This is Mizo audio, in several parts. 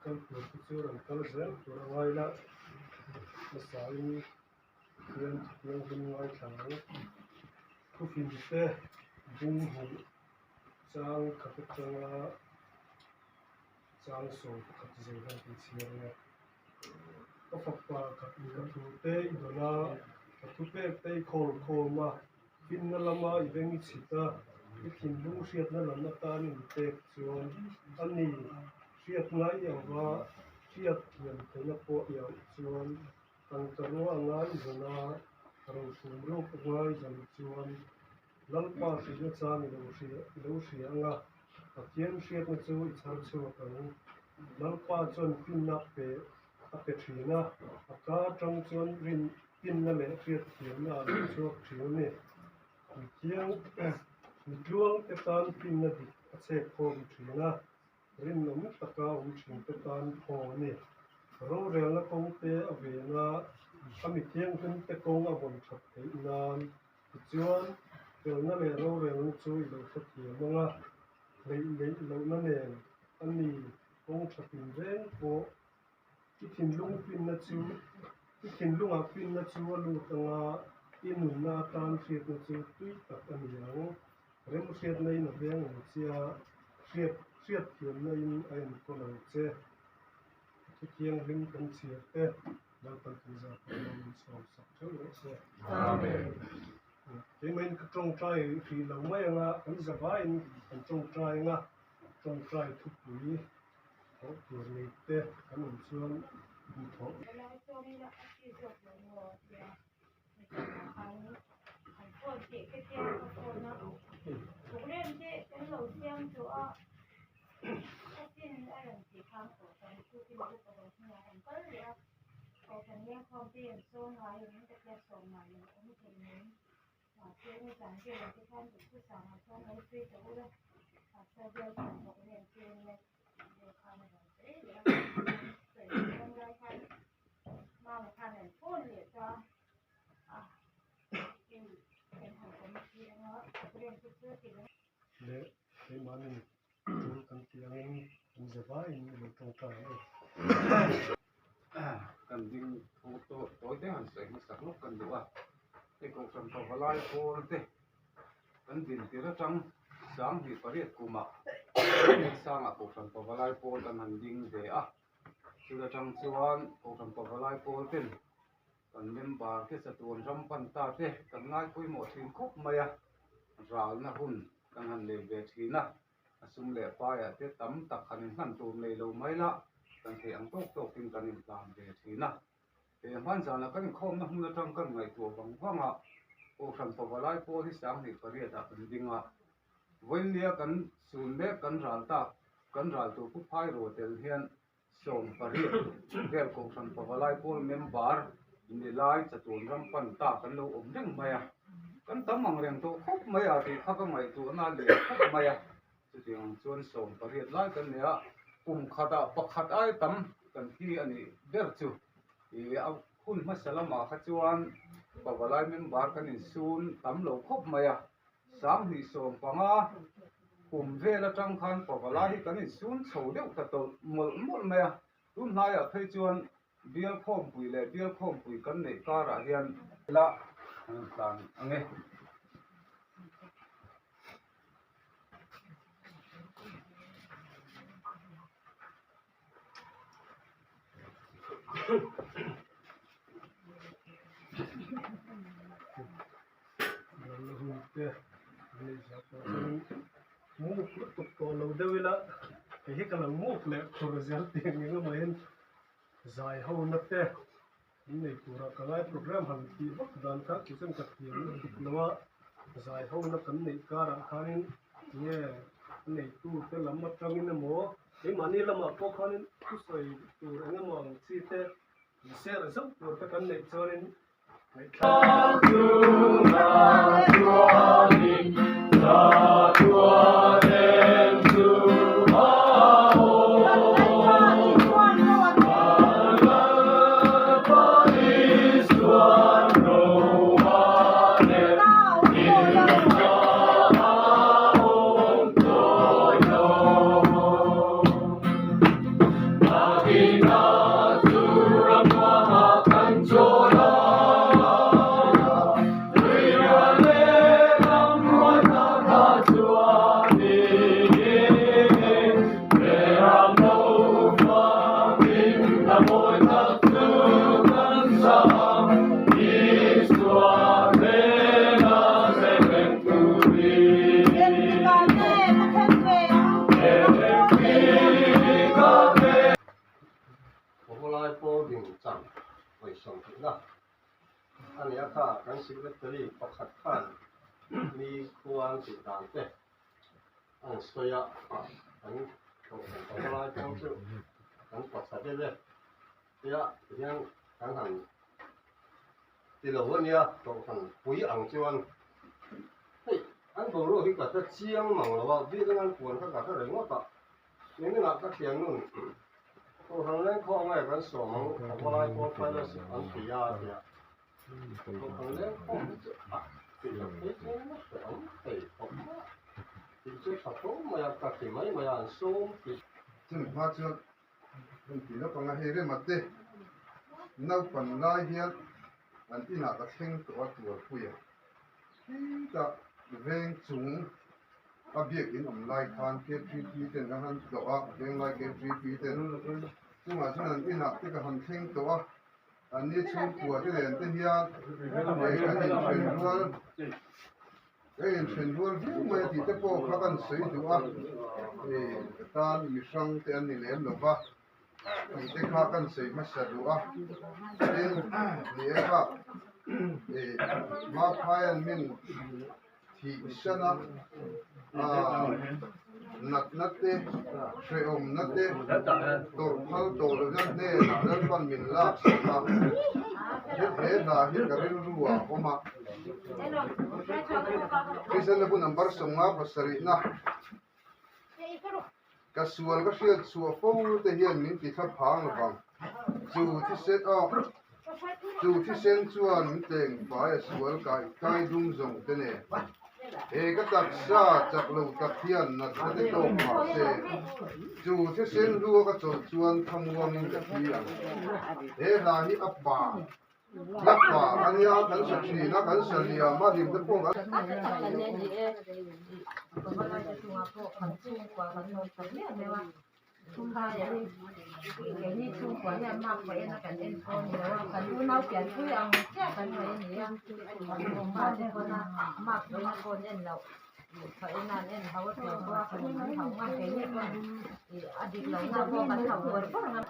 Kal tur te chu rawn kal zel tur a ngai la hmasa in hian thianghlim ngaithla ang thufim te bung hnih chang khat atanga chang sawi pakhat zir hian kan chhiar ania ka fapa ka thu te i dawn a ka thu pek te i khawl khawm a finna lama i veng i chhit a i thinlung hriatna lam atan i inpek chuan a ni hriatna i ava hriat thiam theihna pawh i auh chuan tangka rua a ngai zawn a rohrum ruk a ngai zawn chuan Lalpa hrilhna chang i lo hria i lo hria ang a, Pathian hriatna chu i chhar chhuak ang. Lalpa chuan finna pe a pe thin a, a ka atang chuan rin finna leh hriatthiamna a lo chhuak thin a ni. Mithiang mitluang te tan finna dik a chhek khawm thin a, rinawm taka awm thin te tan phaw a ni. Rorelna kawng te a ven a, a mithianghlim te kawng a vawn that theih nan Tichuan, felna leh rorelna chu i lo hrethiam ang a, hleih neih lohna nen a ni kawng tha tin reng pawh i thinlung finna chu i thinlungah finna chu a lut ang a, i nunna atan hriatna chu tui tak a ni ang. Remhriatna in a veng ang che a, hriat hriatthiamna in a enkawl ang che. Thu thianghlim kan chhiar te. Lalpan kan zah pawh lo min sawm sak theuh rawh se. Amen. Keimahin ka tawngtai hrih lo mai anga kan zavaiin kan tawngtai anga tawngtai thupui thawh tur nei te kan awm chuan in thawh. Kohhran lengkhawm te an sawm ngai em ka tia sawm ngai lo awm thei mai mahse nizan velah te khan duhthusam ah chuan lo sawi ta ula pastor bial chuan thawk rem te ania tih vel khan a rawn sawi leh a sawi leh dawn lai khan mama khan an phone leh ta a. leh keimahnin tul kan tih angin kan ze vaiin i lo tawngtai ang u. Kan ding thu tawi te han sawi hmasak lawk kan duh a, hei Kohhran Pavalai pawl te kan din tir atang 2008 kumah Vengchhangah Kohhran Pavalai pawl kan han ding ve a, chul atang chuan Kohhran Pavalai pawl ten Kan member te chatuan ram pan ta te kan ngai pawimawh thin khawp mai a, ralna hun kan han nei ve thin a, a sum leh paiah te tam tak han inhlan tur nei lo mai la, kan theih ang tawk tawkin kan inhlan ve thin a. He hmanzana kan inkhawmna hmun atang kan ngaihtuah vang vang a, Kohhran Pavalai pawl hi 2008 ah kan ding a, vawiinnia kan sun mek kan ral tak kan ral tur pu phai rual tel hian 18 vel Kohhran Pavalai pawl member ni lai chatuan ram pan ta kan lo awm reng mai a, kan tam ang reng tawh khawp mai a tih kha ka ngaihtuahna leh khawp mai a, chutiang ang chuan 18 lai kan nei a, kum khatah pakhat ai tam kan thi a nih ber chu ih a hun hmasa lamah kha chuan Pavalai member kan insun tam lo khawp mai a. 2015 kum vel atang khan Pavala hi kan insun chho deuh ta tawlh mawlh mawlh mai a, tun hnaiah phei chuan bial khawmpui leh bial khawmpui kan neih karah hian la an tlan ang e. Te muk lutuk tawh lo deuh ila hei hi ka lo muk leh khur zel tih ang eng emaw hian zai ho na te an nei turah ka ngai program han tih vak dan kha kei chuan ka thiam lutuk lo a zai ho na kan neih karah khanin nge a neitu te lam atangin emaw keimahni lamah pawh khanin thusawi tur eng emaw ang chi te inser zauh tur te kan neih chuanin. Pawlai pawl ding chan vawi sawmthihna a ni a kha kan secretary pakhat khan mi khua an tih dan te a rawn sawi a kan kohhran pawlai pawl chu kan pawtsa deuh e tia tihian kan han ti lo a nia kohhran pui ang chuan hei an boruak hi ka hre chiang mang lo a biak an puan kha ka hre ringawt a. Niminah ka thian nun Kohhran lengkhawm nge kan sawm ang Pavalai pawl fellowship an ti a a ti a. Kohhran lengkhawm hi chu a ti lo phei chuan a hre awm thei khawp mai a. Tih chu tha tho mai a, ka ti mai mai a an sawm tih. Chumi hma chuan heng tih lawk anga hei rema te naupan lai hian an inah ka thleng tawh a tuarpui a. Khitah veng chung a biakin awm lai khan KTP ten a han tlawh a, venglai KTP ten chungah chuan an inah te ka han thleng tawh a, an ni chhungkua te nen te hian eh kan inthen rual kan inthen rual viau mai a tih te pawh kha kan sawi duh a, eh ka tan mi hrang te an ni lem lo va tih te kha kan sawi hmasa duh a, tin ni e kha eh Maphaian min Thih sana natna te, hrehawmna te, tawrh phal tawh lohna hnenah Lalpan min lak sak a, he he hla hi ka rilru ah a awm a. Kristianna bu number 57na Ka sual ka hriat chhuah fo te hian min ti thla phang lo vang. Chu thisen aw chu thisen chuan min tleng fai a sual kai kai dum zawng te nen. He ka taksa chak lo tak hian natna te tawk mah se, chu thisen hlua ka chawlh chuan thamuangin ka thi ang. He hla hi a pa, hla pa a nia, kan sa thin a, kan sa liam a, hlim te pawh kan. Keini chhungkua hian mark pawh en a kan en pawh a ni lo a, kan unau pianpui ang chiah kan ngaih a ni a, kan te pawn a mark pawh en a pawh an en loh pawh en a an en ho a tur pawh a kan hauh ngam keini pawn ih a dik lo na pawh kan hauh bawrh bawrh ngam.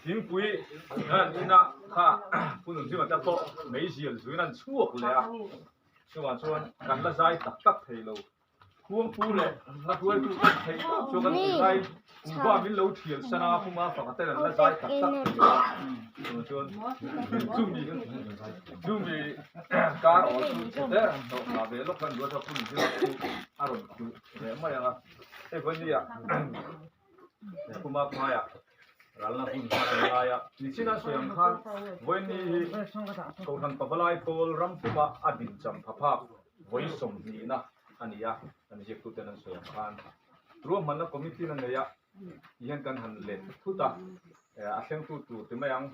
Thingpui an ina kha hun zingah te pawh meizial zuin an chhuak leh a, chuvang chuan kan la zai tak tak thei lo. Khuangpu leh a hruaitu ten theih tawp chu kan ti zai Kuva min lo thial san a, Puma faka ten an la zai tak tak thei lo a, chuvang chuan chumi chumi kar awl chu chhe te han hlawh thla ve lawk khan duat a hun zir chu a rawn khuh leh mai ang a, hei vawinia Puma phaiah ralna hun kha kan ngai a, nichina sawi ang khan vawiini hi Kohhran Pavalai Pawl ram puma a dincham pha phak vawi sawmhnihna a ni a, kan ziaktuten an sawi ang khan ruahmanna committee na nei a ti hian kan han let thut a, a thlengtu tur ti mai ang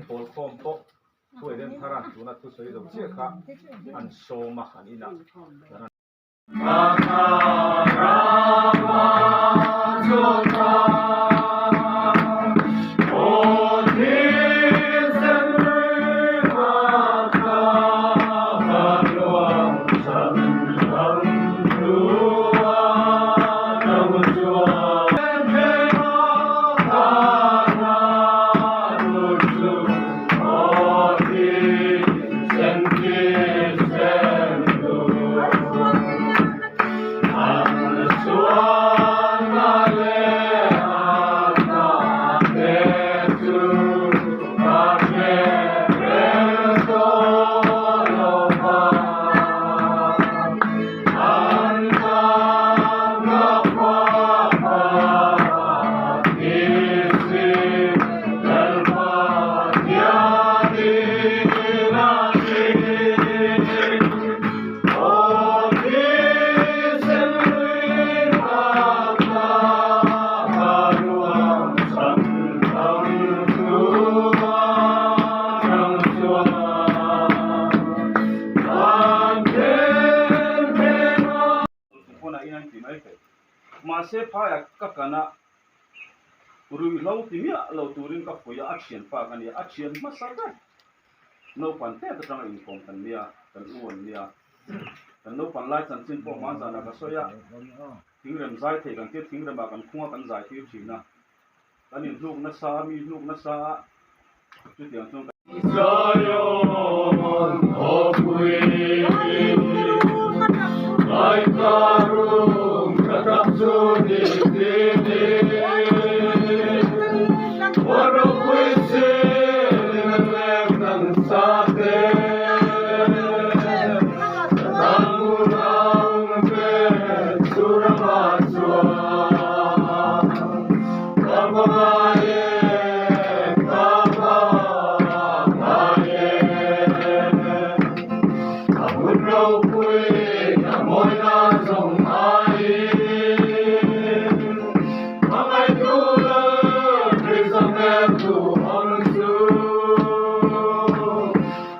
pawl khawm pawh thuai den thar a tuna thusawi zo chiah kha an sawm a an inah. Mahse phaiah ka kan a, ruihhlo ti miah lo turin ka fuih a, a thianpa ka nia, a thian hmasa ber. Naupan tet atanga inkawm kan nia, kan u an nia. Kan naupan lai chanchin pawh hmanzanah ka sawi a, thingrem zai thei kan tia thingremah kan khunga kan zai tir thin a, kan inhnuk nasa a, mi hnuk nasa a, chutiang chuan kan. Zion khawpui Ngaihkarum ka tak chu ni tinin Ropui sin an leng kan sa te Ka tan unau te chu ramah chuan Ka hmangaih e ka hmangaih e A hmun ropui a mawina zawng aiin Hmangaihtu lal Krista hmel tu awm chu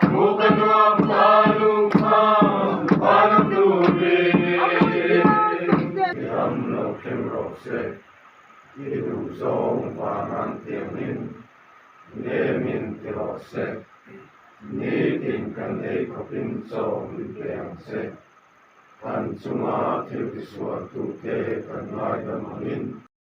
Hmuh ka nuam ta lungkham van turin. I ram lo thleng rawh se, i duhzawng van an tiangin nemin ti rawh se, nitin kan ei khawpin chaw min pe ang che. Kan chunga thil tisualtute kan ngaidam angin.